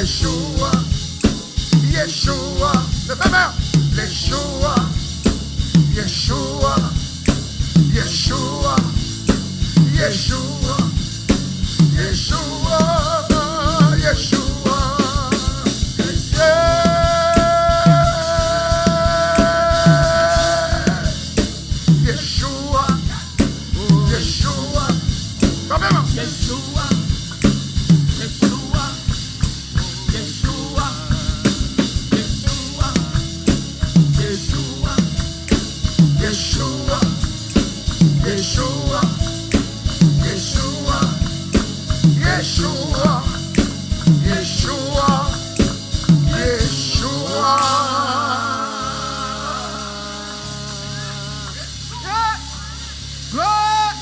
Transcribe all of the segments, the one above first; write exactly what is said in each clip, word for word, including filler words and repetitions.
Yeshua, Yeshua, leve men. Yeshua, Yeshua, Yeshua, Yeshua, Yeshua, Yeshua, Yeshua, Yeshua. Kanpe men. Yeshua, Yeshua, Yeshua, Yeshua, Yeshua, Yeshua, Yeshua, Yeshua, Yeshua, Yeshua. Gloire.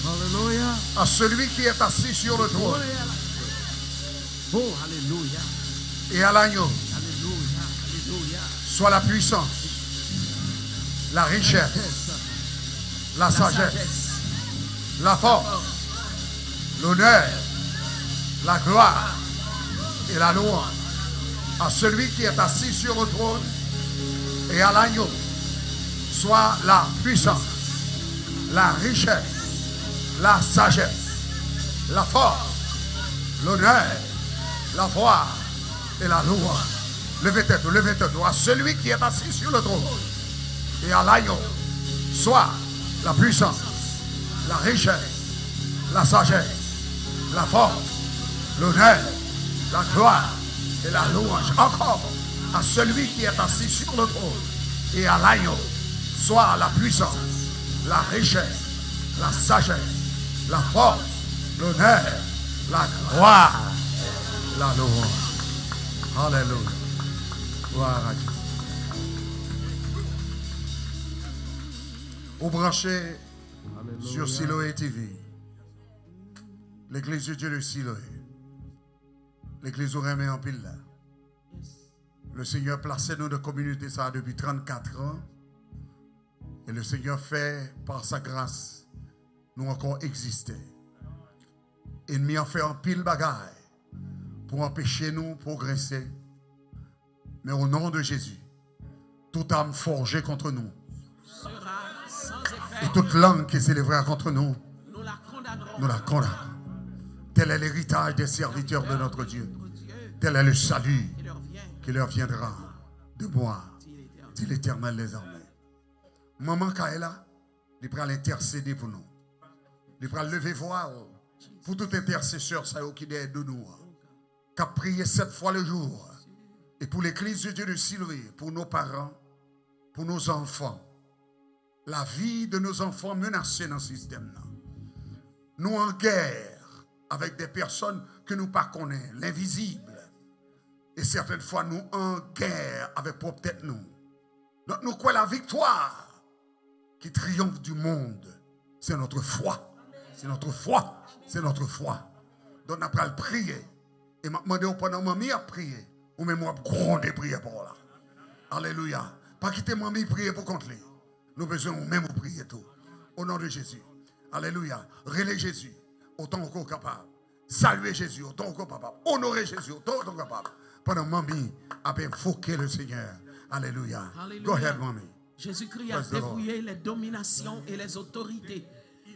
Alléluia. À celui qui est assis sur le trône. Oh, alléluia. Et à l'agneau. Alléluia. Alléluia. Soit la puissance, la richesse, la sagesse, la force, l'honneur, la gloire et la louange à celui qui est assis sur le trône et à l'agneau, soit la puissance, la richesse, la sagesse, la force, l'honneur, la gloire et la louange. Leve tèt ou, leve tèt ou. À celui qui est assis sur le trône et à l'agneau, soit la puissance, la richesse, la sagesse, la force, l'honneur, la gloire et la louange. Encore, à celui qui est assis sur le trône et à l'agneau, soit la puissance, la richesse, la sagesse, la force, l'honneur, la gloire, la louange. Alléluia. Gloire à Dieu. Ou branche sur Siloé T V. L'église de Dieu de Siloé. L'église ou renmen anpil la. Le Seigneur plase nou nan kominote sa a depi trannkat an. E le Seigneur fè, par sa grâce, nou ankò egziste. Enmi an fè anpil bagay pou anpeche nou pwogrese. Men o non de Jezi, tout arme forgée contre nous et toute langue qui s'élèvera contre nous, nous la condamnerons. Tel est l'héritage des serviteurs de notre Dieu. Tel est le salut qui leur viendra de moi, dit l'Éternel des armées. Manman kay la, li pral entèsede pou nou. Li pral leve vwa l pou tout entèsesè sa yo ki dèyè do nou an, k ap priye sept fois le jour. Et pour l'église de Dieu de Siloé, pour nos parents, pour nos enfants. La vie de nos enfants menacée nan sistèm nan. Nou an gè avèk de pèsòn ke nou pa konnen, lenvizib. E sètèn fwa nou an gè avèk pwòp tèt nou. Donk nou kwè laviktwa qui triomphe du monde, c'est notre foi. C'est notre foi. C'est notre foi. Donk n ap pral priye. E m ap mande w pandan manmi ap priye, ou menm w ap gwonde priyè pa w la. Alelouya. Pa kite manmi priye pou kont li. Nou bezwen ou menm ou priye tou. O non de Jezi. Alelouya. Rele Jezi otan ke w kapab. Salye Jezi otan ke w kapab. Onore Jezi otan ke w kapab. Pandan manmi ap envoke le Seigneur. Alelouya. Go ahead, manmi. Jésus-Christ a dépouillé les dominations et les autorités.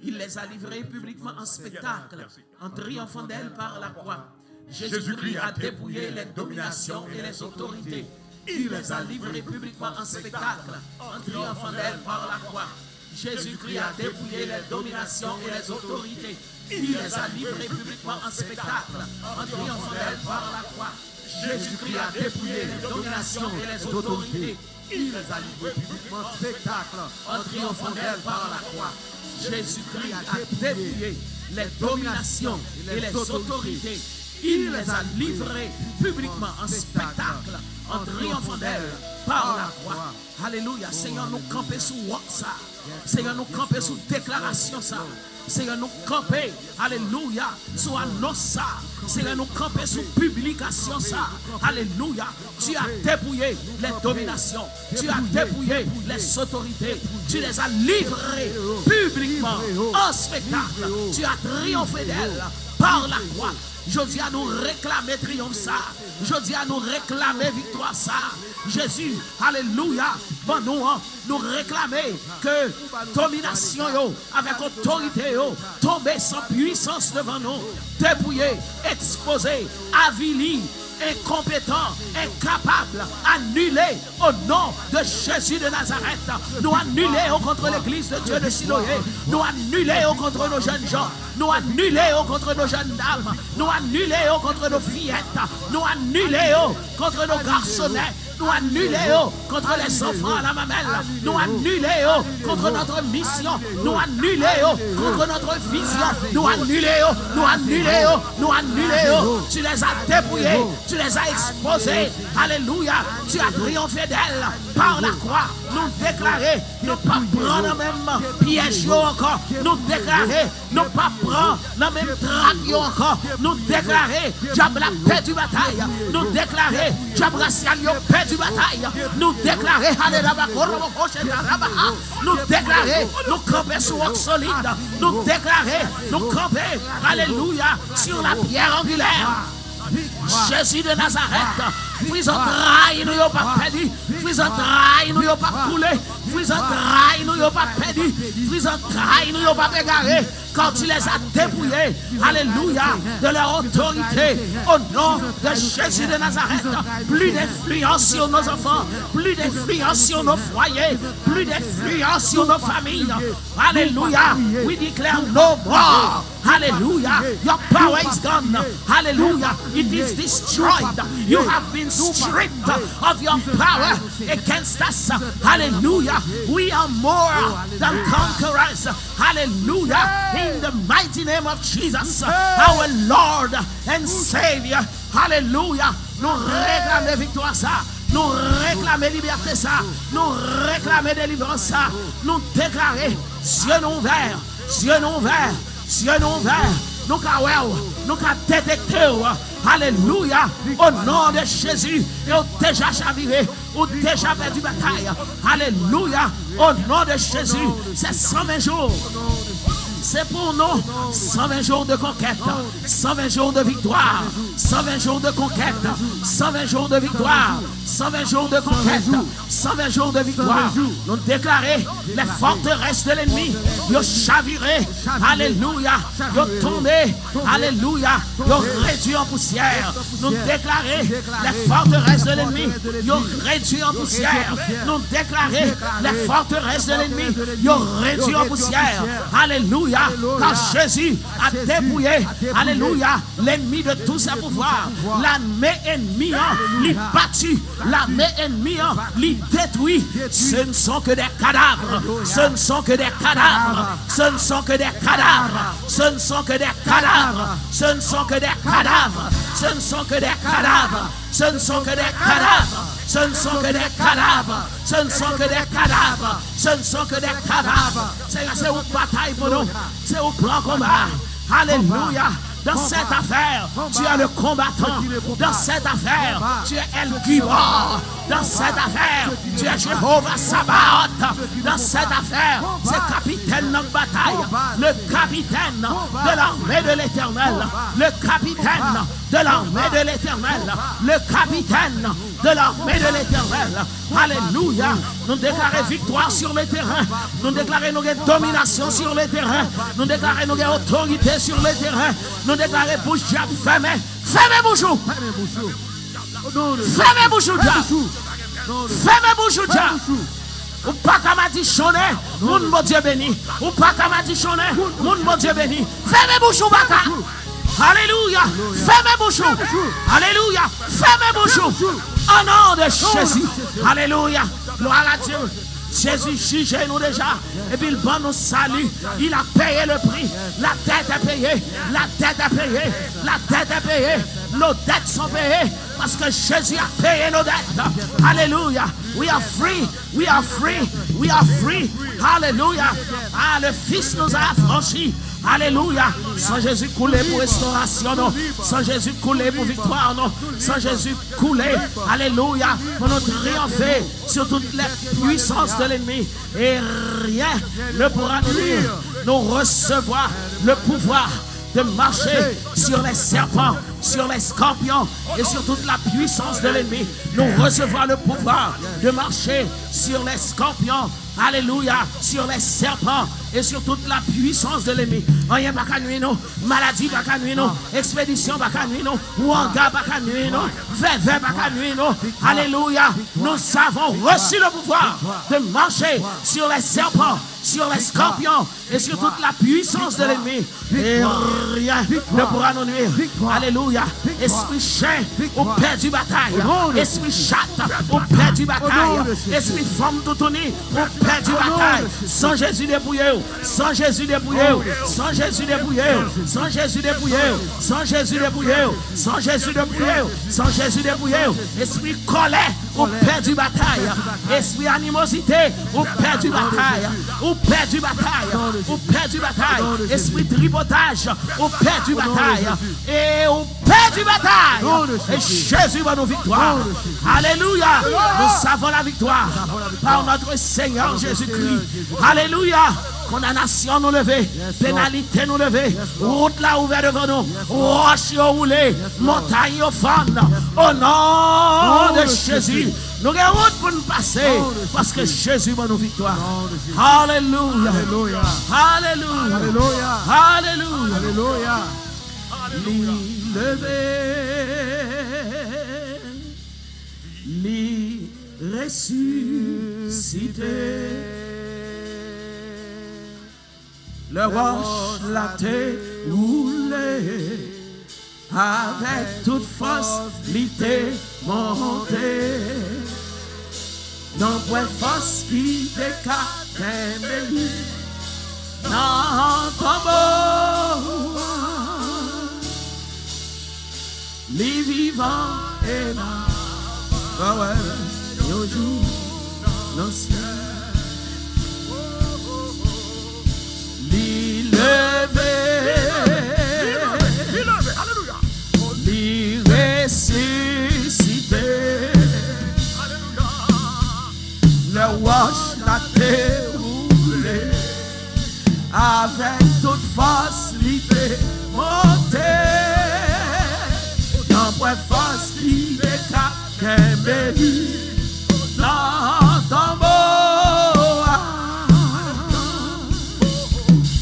Il les a livrées publiquement en spectacle, en triomphant d'elles par la croix. Jésus-Christ a dépouillé les dominations et les autorités. Il les a livrées publiquement en spectacle, en triomphant d'elles par la croix. Jésus-Christ a dépouillé les dominations et les autorités. Il les a livrées publiquement en spectacle, en triomphant d'elles par la croix. Jésus-Christ a dépouillé les dominations et les autorités. Il les a livrées publiquement en spectacle, en triomphant d'elles par la croix. Jésus-Christ a dépouillé les dominations et les autorités. Il les a livrées publiquement en spectacle, en triomphant d'elles par la croix. Alelouya. Senyè, nou kanpe sou wòk sa. Senyè, nou kanpe sou deklarasyon sa. Senyè, nou kanpe, alelouya, sou anons sa. Senyè, nou kanpe sou piblikasyon sa. Alelouya. Tu as dépouillé les dominations. Tu as dépouillé les autorités. Tu les as livrées publiquement en spectacle. Tu as triomphé d'elles par la croix. Jodi a, nou reklame triyonf sa. Jodi a, nou reklame viktwa sa. Jezi, alelouya, ban nou an. Nou reklame ke dominasyon yo, avèk otorite yo, tonbe san pwisans devan nou. Depouye, ekspoze, avili, enkonpetan, enkapab, anile, au nom de Jésus de Nazareth. Nous annulons contre l'église de Dieu de Siloé. Nous annulons contre nos jeunes gens. Nous annulons contre nos jeunes dames. Nous annulons contre nos fillettes. Nous annulons contre nos garçonnets. Nous annulons contre les enfants à la mamelle. Nous annulons contre notre mission. Nous annulons contre notre vision. Nous annulons, nous annulons, nous annulons. Tu les as dépouillés. Tu les as exposés. Alelouya. Tu as triomphé d'elles par la croix. Nou deklare, nou p ap pran nan menm pyèj yo ankò. Nou deklare, nou p ap pran nan menm trap yo ankò. Nou deklare, dyab la pèdi batay. Nou deklare, dyab rasyal yo pèdi batay. Nou deklare, alelouya, bakorobokochetaraba. Nou deklare, nou kanpe sou wòk solid. Nou deklare, nou kanpe, alelouya, sur la pierre angulaire. Jezi de Nazarèt, fwi zantray nou yo p ap pèdi, fwi zantray nou yo p ap koule, fwi zantray nou yo p ap pèdi, fwi zantray nou yo p ap egare, car tu les as dépouillés, alléluia, de leur autorité, au nom de Jésus de Nazareth. Plus d'influence sur nos enfants, plus d'influence sur nos foyers, plus d'influence sur nos familles. Hallelujah. We declare no more. Hallelujah. Your power is gone. Hallelujah. It is destroyed. You have been stripped of your power against us. Hallelujah. We are more than conquerors. Hallelujah. In the mighty name of Jesus, our Lord and Savior. Hallelujah. Nou reklame viktwa sa. Nou reklame libète sa. Nou reklame delivrans sa. Nou deklare zye nou ouvè. Zye nou ouvè, zye nou ouvè, nou ka wè w, nou ka detekte w. Alelouya, o non de Jezi, e w deja chavire, ou deja pèdi batay. Alelouya, o non de Jezi, se san ven jou. Se pou nou, san ven jou de konkèt, san ven jou de viktwa, san ven jou de konkèt, san ven jou de viktwa, san ven jou de konkèt. San ven jou de viktwa. Nou deklare, les forteresses de l'ennemi, yo chavire. Alelouya. Yo tonbe. Alelouya. Yo redwi an pousyè. Nou deklare, les forteresses de l'ennemi, yo redwi an pousyè. Nou deklare, les forteresses de l'ennemi, yo redwi an pousyè. Alelouya. Car Jésus a dépouillé, alelouya, l'ennemi de tous ses pouvoirs. Lame ènmi an, li bati. Lame ènmi an, li detwi. Ce ne sont que des cadavres. Ce ne sont que des cadavres. Ce ne sont que des cadavres. Ce ne sont que des cadavres. Ce ne sont que des cadavres. Ce ne sont que des cadavres. Ce ne sont que des cadavres. Ce ne sont que des cadavres. Ce ne sont que des cadavres. Ce ne sont que des cadavres. Seigneur, se ou k batay pou nou. Se ou k pran konba. Alelouya. Dans cette affaire, tu es le combattant. Dans cette affaire, tu es El Gibor. Dans cette affaire, tu es Jéhovah Sabaoth. Dans cette affaire, se kapitèn nan k batay. Le capitaine de l'armée de l'Éternel. Le capitaine de l'armée de l'Éternel. Le capitaine de l'armée de l'Éternel. Alelouya. Nou deklare viktwa sur le terrain. Nou deklare nou gen dominasyon sur le terrain. Nou deklare nou gen otorite sur le terrain. Nou deklare bouch dyab fèmen. Fèmen bouch ou. Fèmen bouch ou, dyab. Fèmen bouch ou, dyab. Ou pa ka madichonnen moun Bondye beni. Ou pa ka madichonnen moun Bondye beni. Fèmen bouch ou, baka. Alelouya. Fèmen bouch ou. Alelouya. Fèmen bouch ou. O non de Jezi. Alelouya. Glwa a Dye. Jezi jije nou deja. Epi l ban nou sali. Il a payé le prix. La dette est payée. La dette est payée. La dette est payée. Nos dettes sont payées. Parce que Jésus a payé nos dettes. Alelouya. We are free. We are free. We are free. Alelouya. Ah, le Fils nous a affranchis. Alelouya. San Jezi koule pou restorasyon nou. San Jezi koule pou viktwa nou. San Jezi koule. Alelouya. Pou nou triyonfe sur toutes les puissances de l'ennemi. Et rien ne pourra nous nuire. Nous recevons le pouvoir de marcher sur les serpents, sur les scorpions et sur toute la puissance de l'ennemi. Nous recevons le pouvoir de marcher sur les scorpions. Alléluia, sur les serpents et sur toute la puissance de l'ennemi. Anyen pa ka nwi nou, maladi pa ka nwi nou, ekspedisyon pa ka nwi nou, wanga pa ka nwi nou, vèvè pa ka nwi nou. Alléluia, nous avons reçu le pouvoir de marcher sur les serpents, sur les scorpions et sur toute la puissance de l'ennemi. Et rien ne pourra nous nuire. Alléluia. Espri chen, ou pèdi batay. Espri chat, ou pèdi batay. Espri fanm toutouni, ou pèdi batay. San Jezi depouye w. San Jezi depouye w. San Jezi depouye w. San Jezi depouye w. San Jezi depouye w. San Jezi depouye w. San Jezi depouye w. Espri kòlè, ou pèdi batay. Espri animozite, ou pèdi batay. Ou pèdi batay. Ou pèdi batay. Espri tripotaj, ou pèdi batay. E ou pèdi batay. E Jezi ban nou viktwa. Alelouya. Nous avons la victoire par notre Seigneur Jésus-Christ. Alelouya. Kondanasyon nou leve, penalite nou leve, wout la ouvè devan nou, wòch yo woule, montay yo fann. O non de Jezi, nou gen wout pou n pase, paske Jezi ban nou viktwa. Alelouya. Alelouya. Alelouya. Alelouya. Li leve, li resisite. Lè wòch la te woule, avèk tout fòs li te monte. Nanpwen fòs ki te ka kenbe li nan tonbo a. Li vivan e n a va wè l yon jou nan syèl. Li leve. Li leve. Alelouya. Li resisite. Alelouya. Lè wòch la te woule, avèk tout fòs li te monte. Nanpwen fòs ki te ka kenbe li nan tonbo a.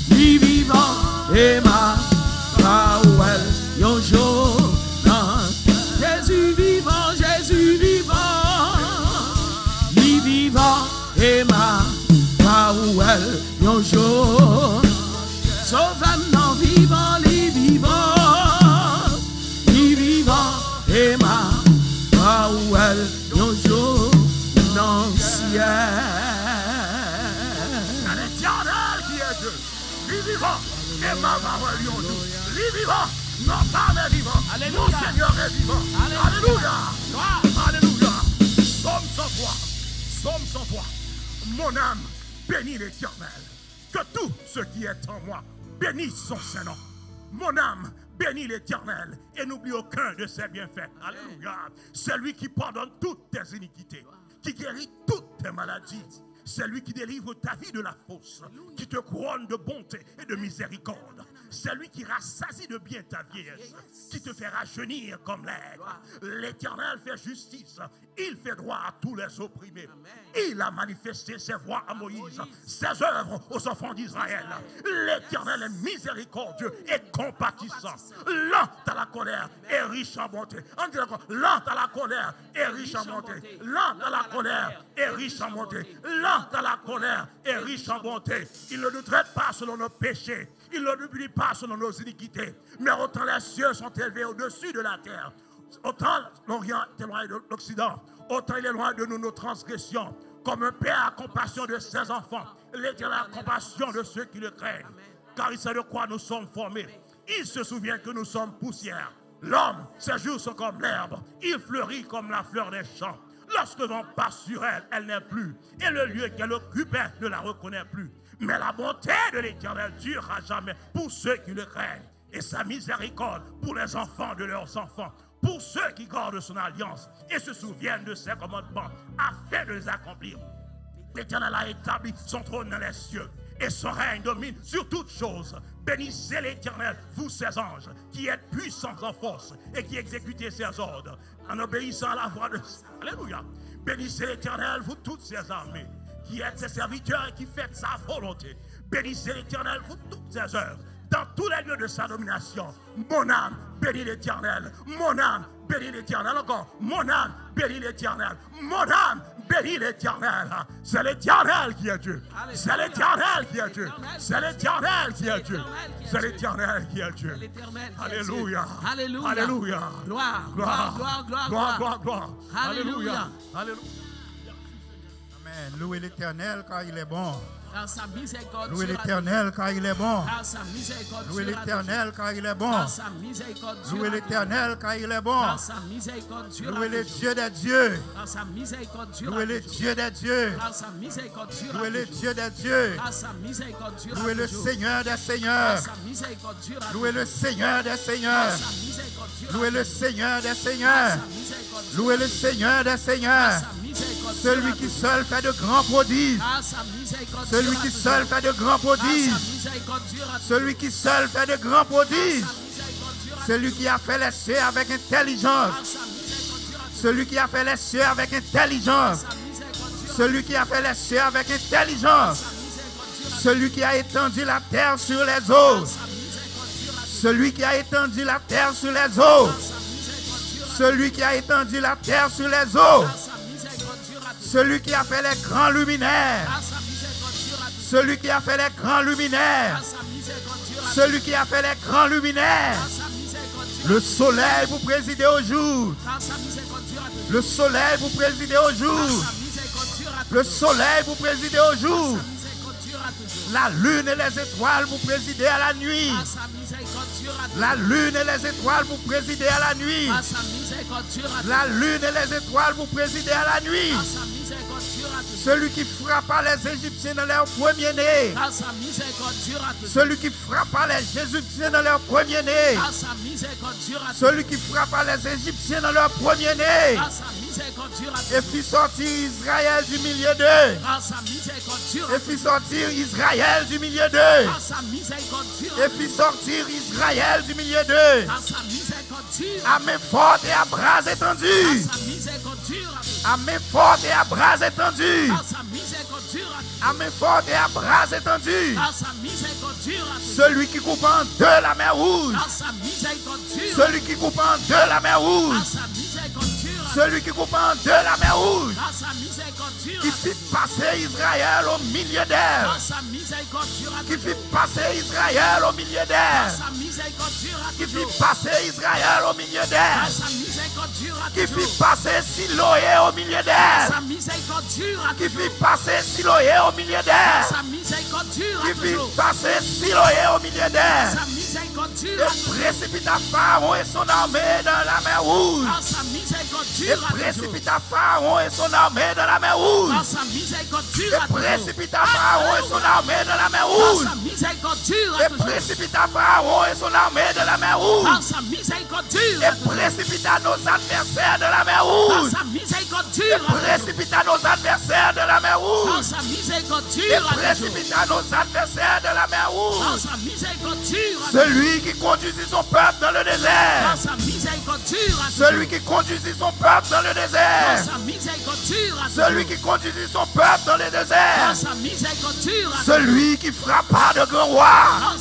Li vivan e m a va wè l yon jou nan. Jezi vivan, Jezi vivan. Li vivan e m a va wè l yon jou. Sovè m nan vivan, li vivan. Li vivan e m a va wè l yon jou nan syèl. Letènèl ki e Dye, li vivan e m a va wè l yon jou. Li vivan, notre Père est vivant, mon Seigneur est vivant. Alelouya. Alelouya. Psaume cent trois. Psaume cent trois. Mon âme, bénis l'Éternel. Que tout ce qui est en moi bénisse son saint nom. Mon âme, bénis l'Éternel et n'oublie aucun de ses bienfaits. Alelouya. C'est lui qui pardonne toutes tes iniquités, qui guérit toutes tes maladies. C'est lui qui délivre ta vie de la fosse, qui te couronne de bonté et de miséricorde. C'est lui qui rassasie de bien ta vieillesse, qui te fait rajeunir comme l'aigle. L'Éternel fait justice. Il fait droit à tous les opprimés. Il a manifesté ses voies à Moïse, ses œuvres aux enfants d'Israël. L'Éternel est miséricordieux et compatissant, lent à la colère et riche en bonté. On dit encore, lent à la colère et riche en bonté. Lent à la colère et riche en bonté. Lent à la colère et riche en bonté. Il ne nous traite pas selon nos péchés. Il ne nous punit pas selon nos iniquités. Mais autant les cieux sont élevés au-dessus de la terre, autant l'Orient est éloigné de l'Occident, autant il éloigne de nous nos transgressions. Comme un père a compassion de ses enfants, l'Éternel a compassion de ceux qui le craignent. Car il sait de quoi nous sommes formés. Il se souvient que nous sommes poussière. L'homme, ses jours sont comme l'herbe. Il fleurit comme la fleur des champs. Lorsque le vent passe sur elle, elle n'est plus. Et le lieu qu'elle occupait ne la reconnaît plus. Mais la bonté de l'Éternel dure à jamais pour ceux qui le craignent, et sa miséricorde pour les enfants de leurs enfants, pour ceux qui gardent son alliance et se souviennent de ses commandements, afin de les accomplir. L'Éternel a établi son trône dans les cieux, et son règne domine sur toutes choses. Bénissez l'Éternel, vous ses anges, qui êtes puissants en force et qui exécutez ses ordres en obéissant à la voix de... Alléluia. Bénissez l'Éternel, vous toutes ses armées, qui êtes ses serviteurs et qui faites sa volonté. Bénissez l'Éternel, vous toutes ses œuvres, dans tous les lieux de sa domination. Mon âme, bénis l'Éternel. Mon âme, bénis l'Éternel. Encore, mon âme, bénis l'Éternel. Mon âme, bénis l'Éternel. C'est l'Éternel qui est Dieu. C'est l'Éternel qui est Dieu. C'est l'Éternel qui est Dieu. C'est l'Éternel qui est Dieu. Alléluia. Alléluia. Gloire, gloire, gloire, gloire, gloire. Alléluia. Alléluia. Amen. Louez l'Éternel car il est bon. Car sa miséricorde Louez l'Éternel car il est bon. Car sa miséricorde Louez l'Éternel car il est bon. Car sa miséricorde Louez l'Éternel car il est bon. Car sa miséricorde Louez le Dieu des dieux. Car sa miséricorde Louez le Dieu des dieux. Car sa miséricorde Louez le Dieu des dieux. Car sa miséricorde Louez le Seigneur des seigneurs. Car sa miséricorde Louez le Seigneur des seigneurs. Louez le Seigneur des seigneurs. Louez le Seigneur des seigneurs. Celui qui seul fait de grands prodiges. Celui qui seul fait de grands prodiges. Celui qui seul fait de grands prodiges. Celui qui a fait les cieux avec intelligence. Celui qui a fait les cieux avec intelligence. Celui qui a fait les cieux avec intelligence. Celui qui a étendu la terre sur les eaux. Celui qui a étendu la terre sur les eaux. Celui qui a étendu la terre sur les eaux. Celui qui a fait les grands luminaires. Celui qui a fait les grands luminaires. Celui qui a fait les grands luminaires. Le soleil pour présider au jour. Le soleil pour présider au jour. Le soleil pour présider au jour. La lune et les étoiles pour présider à la nuit. La lune et les étoiles pour présider à la nuit. La lune et les étoiles pour présider à la nuit. Celui qui frappa les Égyptiens dans leur premier-né. Celui qui frappa les Égyptiens dans leur premier-né. Celui qui frappa les Égyptiens dans leur premier-né. Et fit sortir Israël du milieu d'eux. Et fit sortir Israël du milieu d'eux. Et fit sortir Israël du milieu d'eux. À main forte et à bras étendus. À main forte et à bras étendus. À main forte et à bras étendus. Celui qui coupa en deux la mer Rouge. Celui qui coupa en deux la mer Rouge. Celui qui coupa en deux la mer Rouge. Qui fit passer Israël au milieu d'elle. Qui fit passer Israël au milieu d'elle. Qui fit passer Israël au milieu d'elle. Qui fit passer Siloé au milieu d'elle. Qui fit passer Siloé au milieu d'elle. Qui fit passer Siloé au milieu d'elle. Et précipita Pharaon et son armée dans la mer Rouge. Et précipita Pharaon et son armée dans la mer Rouge. Et précipita Pharaon et son armée dans la mer Rouge. Et précipita Pharaon et son armée dans la mer Rouge. Et précipita nos adversaires dans la mer Rouge. Et précipita nos adversaires dans la mer Rouge. Et précipita nos adversaires dans la mer Rouge. Celui qui conduisit son peuple dans le désert. Celui qui conduisit son peuple dans le désert. Celui qui conduisit son peuple dans le désert. Celui qui frappa de grands rois.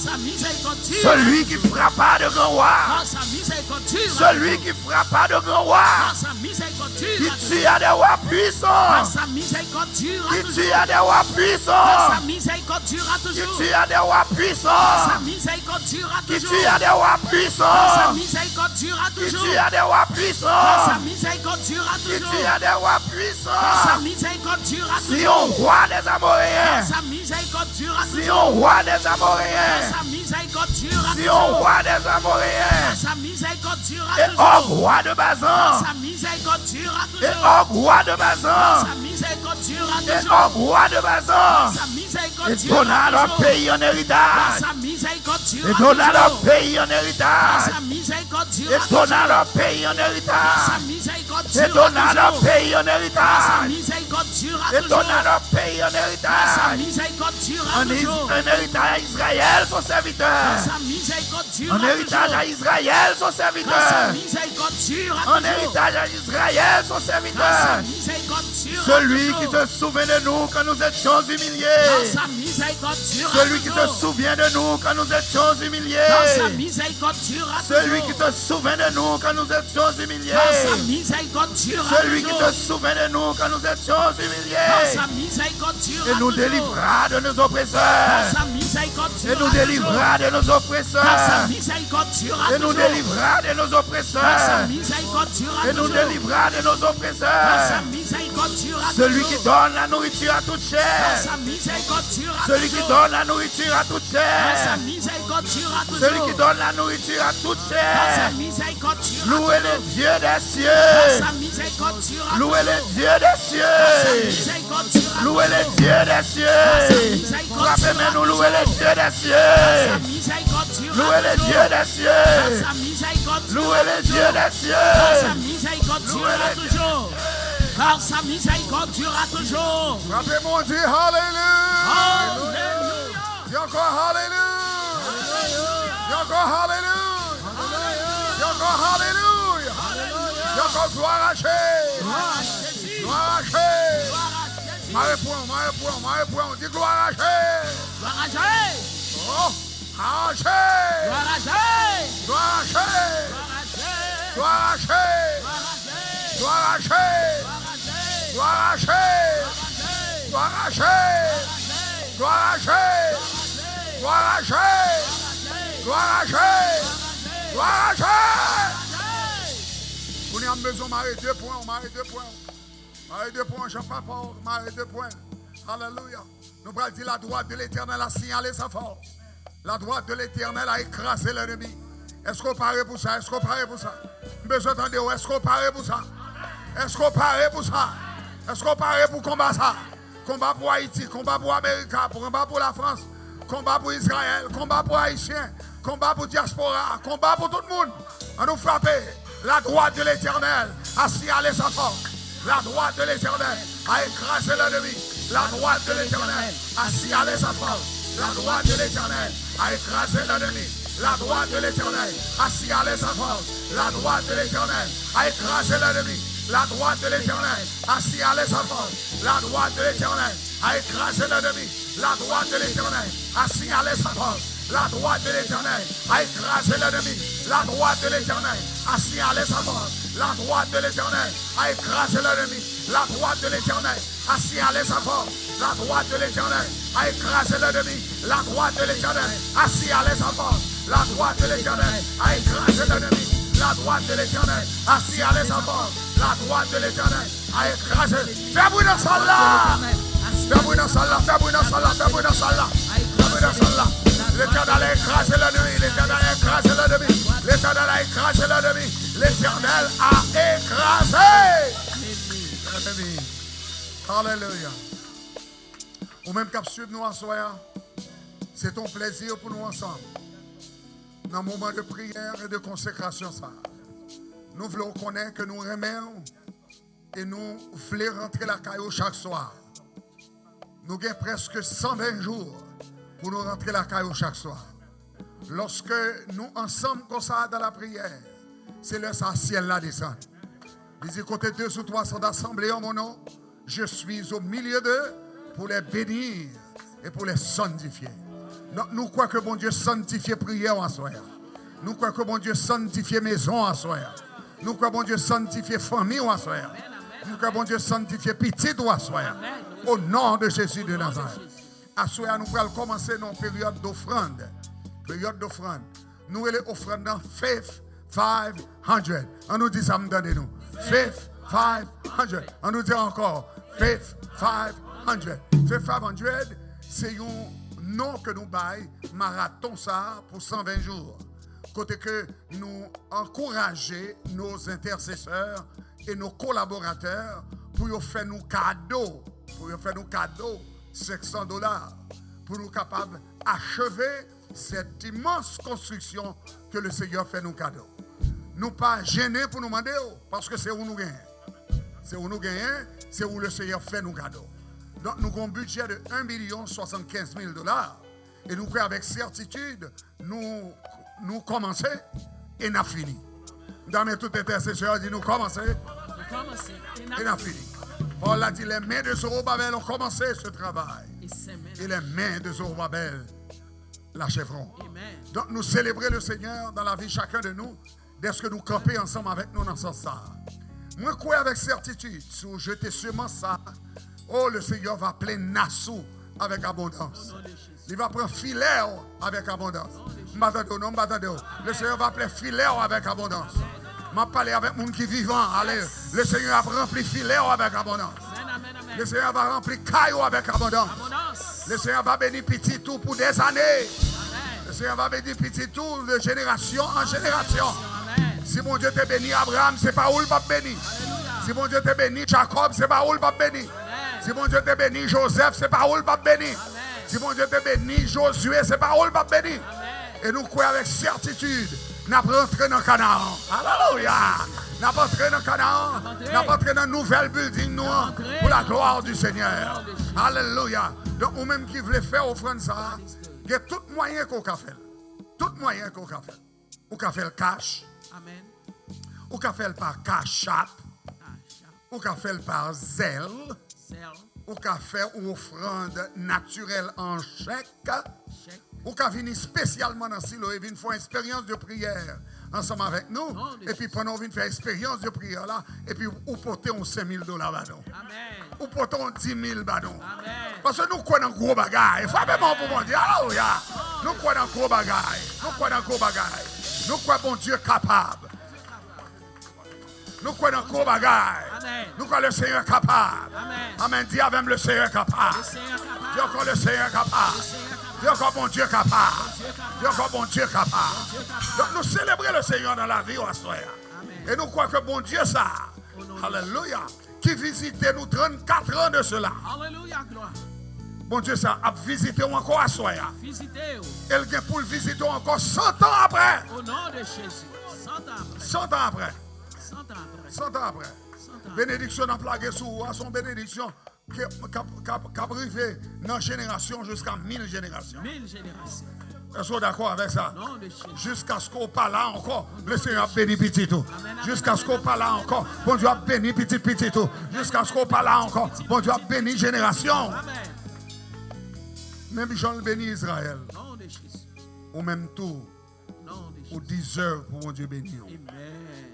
Celui qui frappa de grands rois. Celui qui frappa de grands rois. Qui tua des rois puissants. Qui tua des rois puissants. Qui tua des rois puissants. Qui tua des rois puissants. Qui tua des rois puissants. Qui tua des rois puissants. Si yon roi des Amoréens. Si yon rwa dèz Amoreyen. Si yon rwa dèz Amoreyen. E Og, wa de Bazan. E Og, wa de Bazan. E Og, wa de Bazan. E dona lòt peyi an eritaj. E dona lòt peyi an eritaj. E dona lòt peyi an eritaj. E dona lòt peyi an eritaj. Et donne à leur pays un héritage. Grâce à miséricorde durera toujours. Un héritage à Israël, son serviteur. Grâce à miséricorde durera toujours. Un héritage à Israël, son serviteur. Grâce à miséricorde durera toujours. Un héritage à Israël, son serviteur. Grâce à miséricorde durera toujours. Celui qui se souvient de nous quand nous étions humiliés. Grâce à miséricorde durera toujours. Celui qui se souvient de nous quand nous étions humiliés. Grâce à miséricorde durera toujours. Celui qui se souvient de nous quand nous étions humiliés. Grâce à miséricorde durera toujours. Celui qui se souvient de nous quand nous étions humiliés. Grâce à miséricorde durera toujours. Et nous délivra de nos oppresseurs. Grâce à miséricorde durera toujours. Et nous délivra de nos oppresseurs. Grâce à miséricorde durera toujours. Et nous délivra de nos oppresseurs. Grâce à miséricorde durera toujours. Et nous délivra de nos oppresseurs. Grâce à miséricorde durera toujours. Celui qui donne la nourriture à toute chair. Grâce à miséricorde durera toujours. Celui qui donne la nourriture à toute chair. Grâce à miséricorde durera toujours. Celui qui donne la nourriture à toute chair. Grâce à miséricorde durera toujours. Louez le Dieu des cieux. Grâce à miséricorde durera toujours. Louez le Dieu des cieux. Grâce à miséricorde durera toujours. Louez le Dieu des cieux. Grâce à miséricorde durera toujours. Frape men nou, louez le Dieu des cieux. Grâce à miséricorde durera toujours. Louez le Dieu des cieux. Grâce à miséricorde durera toujours. Louez le Dieu des cieux. Grâce à miséricorde durera toujours. Car sa miséricorde durera toujours. Frape men w, di hallelujah. Hallelujah. Di ankò hallelujah. Di ankò hallelujah. Di ankò hallelujah. Di ankò gloire à Jésus. Gloire à Jésus. Gloire à Jésus. Gloire à Jésus. Mare pwen w, mare pwen w, mare pwen w. Di gloire à Jésus. Gloire à Jésus. Oh. Gloire à Jésus. Gloire à Jésus. Gloire à Jésus. Gloire à Jésus. Gloire à Jésus. Gloire à Jésus. Gloire à Jésus. Gloire à Jésus. Gloire à Jésus. Gloire à Jésus. Gloire à Jésus. Kounye a m bezwen mare de pwen w, mare de pwen w. Mare de pwen w, Jan Papa w, mare de pwen. Alelouya. Nou pral di, la droite de l'Éternel a signalé sa force. La droite de l'Éternel a écrasé l'ennemi. Èske w pare pou sa? Èske w pare pou sa? M bezwen tande w. Èske w pare pou sa? Èske w pare pou sa? Èske w pare pou konba sa? Konba pou Ayiti, konba pou Amerika, konba pou Lafrans, konba pou Izrayèl, konba pou Ayisyen, konba pou dyaspora, konba pou tout moun. Ann nou frape. La droite de l'Éternel a signalé sa force. La droite de l'Éternel a écrasé l'ennemi. La droite de l'Éternel a signalé sa force. La droite de l'Éternel a écrasé l'ennemi. La droite de l'Éternel a signalé sa force. La droite de l'Éternel a écrasé l'ennemi. La droite de l'Éternel a signalé sa force. La droite de l'Éternel a écrasé l'ennemi. La droite de l'Éternel a signalé sa force. La droite de l'Éternel a écrasé l'ennemi. La droite de l'Éternel a signalé sa force. La droite de l'Éternel a écrasé l'ennemi. La droite de l'Éternel a signalé sa force. La droite de l'Éternel a écrasé l'ennemi. La droite de l'Éternel a signalé sa force. La droite de l'Éternel a écrasé l'ennemi. La droite de l'Éternel a signalé sa force. La droite de l'Éternel a écrasé. Fè bri nan sal la. Fè bri nan sal la. Fè bri nan sal la. Fè bri nan sal la. Fè bri nan sal la. L'Éternel a écrasé l'ennemi. L'Éternel a écrasé l'ennemi. L'Éternel a écrasé l'ennemi. L'Éternel a écrasé l'ennemi. Alelouya. Ou menm k ap swiv nou aswè a, se t on plezi pou nou ansanm nan moman de priyè e de konsekrasyon sa a. Nou vle w konnen ke nou renmen w e nou vle rantre lakay ou chak swa. Nou gen prèske san ven jou pou nou rantre lakay ou chak swa. Lòske nou ansanm konsa dans la prière, se lè sa syèl la desann. Li di, kote deux ou trois sont assemblés en mon nom, je suis au milieu d'eux pour les bénir et pour les sanctifier. Donk, nou kwè ke Bondye sanntifye priyè w aswè a. Nou kwè ke Bondye sanntifye mezon w aswè a. Nou kwè Bondye sanntifye fanmi w aswè a. Nou kwè Bondye sanntifye pitit ou aswè a. Au nom de Jésus de Nazareth. Aswè a, nou pral kòmanse nan yon peryòd dofrann. Peryòd dofrann. Nou rele ofrann nan Faith five hundred. Ann nou di sa, m tande nou. Faith five hundred. Ann nou di ankò. Faith five hundred. Faith five hundred, se yon non ke nou bay maraton sa a pou san ven jou. Kote ke nou ankouraje nos intercesseurs et nos collaborateurs pou yo fè nou kado, pou yo fè nou kado senk san dola, pou nou kapab acheve cette immense construction que le Seigneur fait nous cadeau. Nou pa jennen pou nou mande w, paske se ou nou genyen. Se ou nou genyen, se ou le Seigneur fè nou kado. Donk, nou gen yon bidjè de un milyon swasannkenz mil dola. E nou kwè avèk sètitid, nou, nou kòmanse e n ap fini. M ta renmen tout entèsesè di nou kòmanse e n ap fini. Pawòl la di, les mains de Zorobabel ont commencé ce travail. Et les mains de Zorobabel l'achèveront. Donk, nou selebre le Senyè dans la vie chacun de nous. Dèske nou kanpe ansanm avèk nou nan sans sa a. Mwen kwè avèk sètitid, si w jete semans sa a, o, le Senyè va plen nas ou avèk abondans. Li va pran filè w avèk abondans. M pa tande w, non, m pa tande w. Le Senyè va plen filè w avèk abondans. M ap pale avèk moun ki vivan. Ale, le Senyè ap ranpli filè w avèk abondans. Le Senyè va ranpli kay ou avèk abondans. Le Senyè va beni pitit ou pou dèzane. Le Senyè va beni pitit ou de jenerasyon an jenerasyon. Si Bondye te beni Abraham, se pa ou l p ap beni. Si Bondye te beni Jakòb, se pa ou l p ap beni. Si Bondye te beni Joseph, se pa ou l p ap beni. Si Bondye te beni Josué, se pa ou l p ap beni. E nou kwè avèk sètitid, n ap rantre nan Kanaan. Alelouya! N ap antre nan Kanaan. N ap antre nan nouvèl bilding nou an pou la glwa di Senyè. Alelouya! Donk, ou menm ki vle fè ofrann sa a, gen tout mwayen ke w ka fè l. Tout mwayen ke w ka fè l. Ou ka fè l kach. Ou ka fè l pa Cash App. Ou ka fè l pa Zelle. Ou ka fè yon ofrann natirèl an chèk. Ou ka vini espesyalman nan Silo e vin fè yon eksperyans de priyè ansanm avèk nou. Epi pandan w vin fè eksperyans de priyè la, epi ou pote yon senk mil dola ba nou. Ou pote yon dis mil ba nou. Paske nou kwè nan gwo bagay. Frape men w pou Bondye. Alelouya. Nou kwè nan gwo bagay. Nou kwè nan gwo bagay. Nou kwè Bondye kapab. Nou kwè nan gwo bagay. Nou kwè le Senyè kapab. Amèn. Di avè m, le Senyè kapab. Di ankò, le Senyè kapab. Di ankò, Bondye kapab. Di ankò, Bondye kapab. Donk, nou selebre le Senyè nan lavi w aswè a. E nou kwè ke Bondye sa a, alelouya, ki vizite nou trannkat an de sela. Bondye sa a ap vizite w ankò aswè a. E l gen pou l vizite w ankò san tan apre. San tan apre. San tan apre. San tan apre. Benediksyon n ap lage sou ou a, se yon benediksyon ke, k ap, k ap, k ap rive nan jenerasyon jiska mil jenerasyon. Èske w dakò avèk sa? Jiskaske w pa la ankò, le Senyè ap beni pitit ou. Jiskaske w pa la ankò, Bondye ap beni pitit pitit ou. Jiskaske w pa la ankò, Bondye ap beni jenerasyon w. Menm jan l beni Izrayèl, ou menm tou, ou deserve pou Bondye beni w.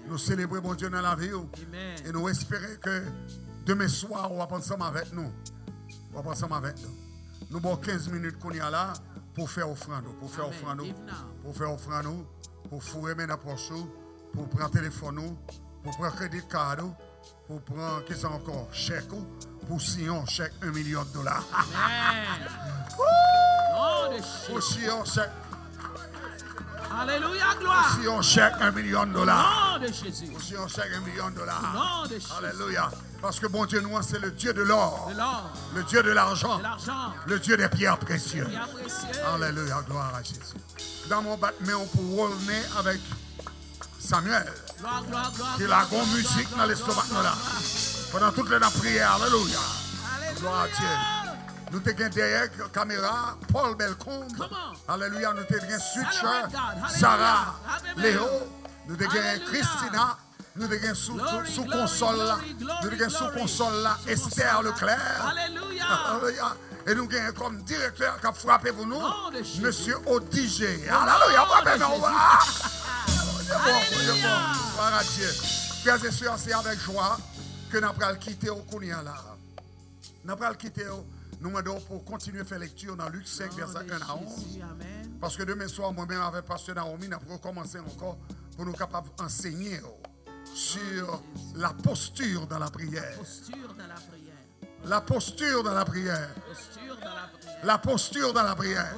Nou selebre Bondye nan lavi w. E nou espere ke demen swa w ap ansanm avèk nou. W ap ansanm avèk nou. Nou ba w kenz minit kounye a la pou w fè ofrann ou, pou w fè ofrann ou, pou w fè ofrann ou, pou w foure men nan pòch ou, pou w pran telefòn ou, pou w pran credit card ou, pou w pran, kisa ankò, chèk ou, pou w siyen yon chèk yon milyon dola. Amèn. Pou w siyen yon chèk. Alelouya, glwa. Pou w siyen yon chèk yon milyon dola. Pou w siyen yon chèk yon milyon dola. Alelouya. Paske Bondye nou an, se le Dieu de l'or, le Dieu de l'argent, le Dieu des pierres précieuses. Alelouya, glwa a Jezi. Damou bat men w pou w wòlne avèk Samuel, ki lage yon mizik nan lestomak nou la. Pandan tout lè n ap priye, alelouya. Glwa a Dye. Nou te gen dèyè kamera, Paul Belcombe. Alelouya, nou te gen switcher, Sarah, Leo. Nou te gen Christina. Nou te gen sou, sou, sou konsòl la. Nou te gen sou konsòl la, Esther Leclerc. Alelouya. E nou genyen kòm direktè k ap frape pou nou, mesye Odigé. Alelouya, frape men w. Bondye bon, Bondye bon. Glwa a Dye. Frè e sè, se avèk jwa ke n ap pral kite w kounye a la. N ap pral kite w. Nou mande w pou w kontinye fè lekti nan Lik senk, vèsè en a onz. Paske demen swa, mwen menm avèk pastè Naomi, n ap rekòmanse ankò pou nou kapab ansenye w sur la posture dans la prière. La posture dans la prière. La posture dans la prière.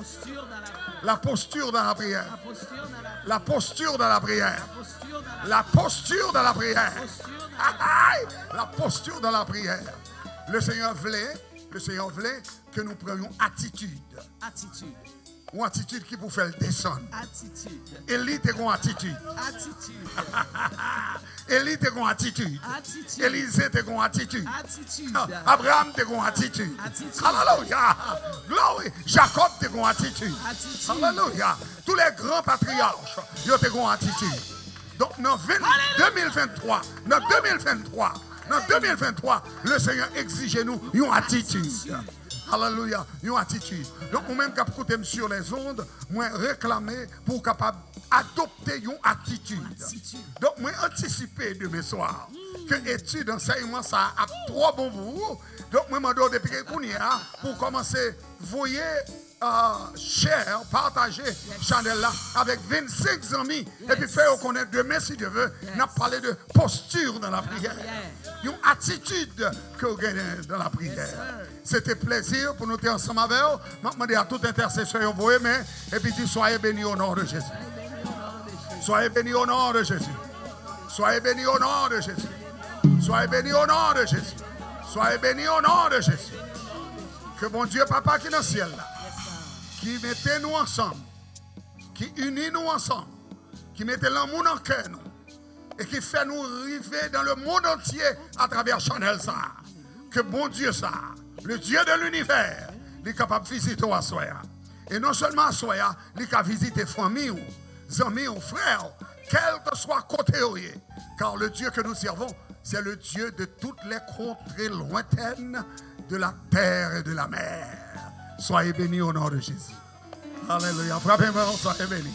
La posture dans la prière. La posture dans la prière. La posture dans la prière. La posture dans la prière. Le Senyè vle, le Senyè vle ke nou pran yon atitid. Atitid. yon atitid ki pou fè l desann. Atitid. Eli te gen yon atitid. Atitid. Eli te gen yon atitid. Atitid. Elize te gen yon atitid. Atitid. Abraham te gen yon atitid. Atitid. Alelouya. Glori. Jacob te gen yon atitid. Atitid. Alelouya. Tous les grands patriarches, yo te gen yon atitid. Donk, nan ven, de mil venntwa, nan de mil venntwa, nan de mil venntwa, le Seigneur egzije nou yon atitid. Alelouya, yon atitid. Donk, ou menm k ap koute m sur les ondes, mwen reklame pou w kapab adopte yon atitid. Donk, mwen antisipe demen swa ke etid ansèyman sa a ap twò bon pou ou. Donk, mwen mande w depi kounye a pou w kòmanse voye, uh, share, pataje chanèl la avèk vennsenk zanmi, epi fè yo konnen demen, si Dye ve, n ap pale de posture dans la prière. Yon atitid ke w genyen dans la prière. Se te plezi pou nou te ansanm avè w. M ap mande a tout entèsesè yo voye men epi di, soyez bénis au nom de Jésus. Soyez bénis au nom de Jésus. Soyez bénis au nom de Jésus. Soyez bénis au nom de Jésus. Soyez bénis au nom de Jésus. Ke Bondye Papa ki nan syèl la, ki mete nou ansanm, ki ini nou ansanm, ki mete lanmou nan kè nou, e ki fè nou rive dans le monde entier atravè chanèl sa a. Ke Bondye sa a, le Dieu de l'univers, li kapab vizite w aswè a. E non sèlman aswè a, li ka vizite fanmi w, zanmi w, frè w, kèlkeswa kote yo ye. Car le Dieu que nous servons, c'est le Dieu de toutes les contrées lointaines de la terre et de la mer. Soyez bénis au nom de Jésus. Alelouya. Frape men w, soyez bénis.